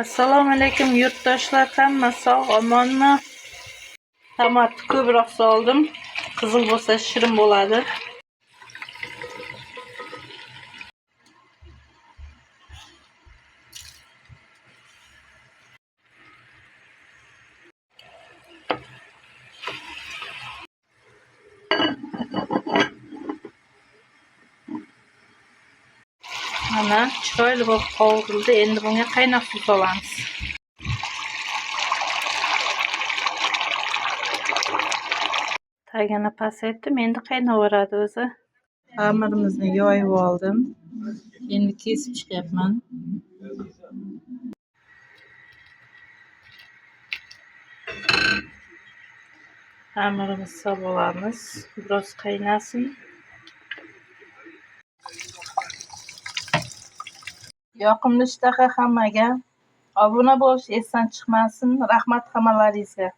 Assalomu alaykum yurtdoshlar, hamma sog', omonmi? Tomatni ko'proq soldim. Qizil bo'lsa shirin bo'ladi. Mana chiroyli bo'lib qovurildi. Endi bunga qaynoq suv solamiz. Tagini pasaytdim, endi qaynaveradi o'zi. Xamirimizni yoyib oldim. Endi kesib chiqyapman. Xamirimizni solib olamiz. Biroz qaynasin. Yoqimli ishtaha hammaga. Obuna bo'lish esdan chiqmasin. Rahmat hammalaringizga.